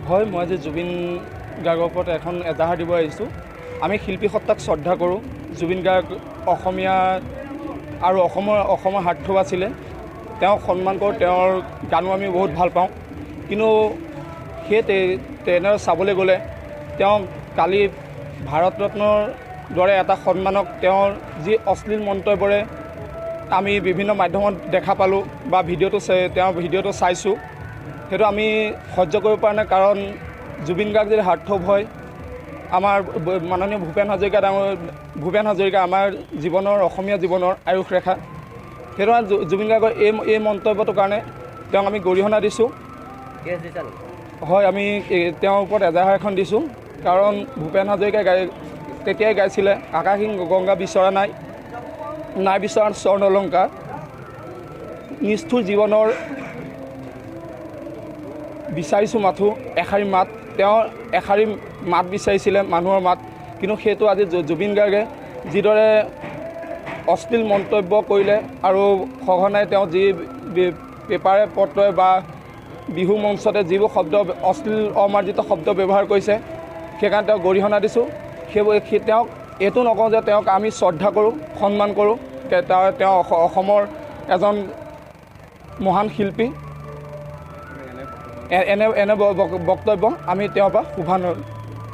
হয়, মই আজি জুবিন গাৰ্গৰ ওপৰত এখন এজাহাৰ দিব আহিছোঁ। আমি শিল্পী সত্তাক শ্ৰদ্ধা কৰোঁ। জুবিন গাৰ্গ অসমীয়া আৰু অসমৰ হাৰ্টথ্ৰব আছিলে, তেওঁক সন্মান কৰোঁ, তেওঁৰ গানো আমি বহুত ভাল পাওঁ। কিন্তু সেই তেনেদৰে চাবলৈ গ'লে তেওঁ কালি ভাৰত ৰত্নৰ দৰে এটা সন্মানক তেওঁৰ যি অশ্লীল মন্তব্যৰে আমি বিভিন্ন মাধ্যমত দেখা পালোঁ বা ভিডিঅ'টো তেওঁৰ ভিডিঅ'টো চাইছোঁ, সেইটো আমি সহ্য কৰিব পৰা নাই। কাৰণ জুবিন গাৰ্গ যদি হাৰ্টথ্ৰব হয়, আমাৰ মাননীয় ভূপেন হাজৰিকা ডাঙৰ, ভূপেন হাজৰিকা আমাৰ জীৱনৰ, অসমীয়া জীৱনৰ আয়ুস ৰেখা। সেইটো কাৰণে জুবিন গাৰ্গৰ এই মন্তব্যটোৰ কাৰণে তেওঁক আমি গৰিহণা দিছোঁ। হয়, আমি তেওঁৰ ওপৰত এজাহাৰ এখন দিছোঁ। কাৰণ ভূপেন হাজৰিকাই তেতিয়াই গাইছিলে, আকাশী গংগা বিচৰা নাই, নাই বিচৰা স্বৰ্ণ অলংকাৰ, নিষ্ঠুৰ জীৱনৰ বিচাৰিছোঁ মাথোঁ এষাৰি মাত। তেওঁ এষাৰি মাত বিচাৰিছিলে, মানুহৰ মাত। কিন্তু সেইটো আজি জুবিন গাৰ্গে যিদৰে অশ্লীল মন্তব্য কৰিলে আৰু সঘনাই তেওঁ যি পেপাৰে পত্ৰই বা বিহু মঞ্চতে যিবোৰ শব্দ, অশ্লীল অমাৰ্জিত শব্দ ব্যৱহাৰ কৰিছে, সেইকাৰণে তেওঁক গৰিহণা দিছোঁ। সেইবোৰ তেওঁক এইটো নকওঁ যে তেওঁক আমি শ্ৰদ্ধা কৰোঁ, সন্মান কৰোঁ, তেওঁ অসমৰ এজন মহান শিল্পী। এনে বক্তব্য আমি তেওঁৰ পৰা শোভা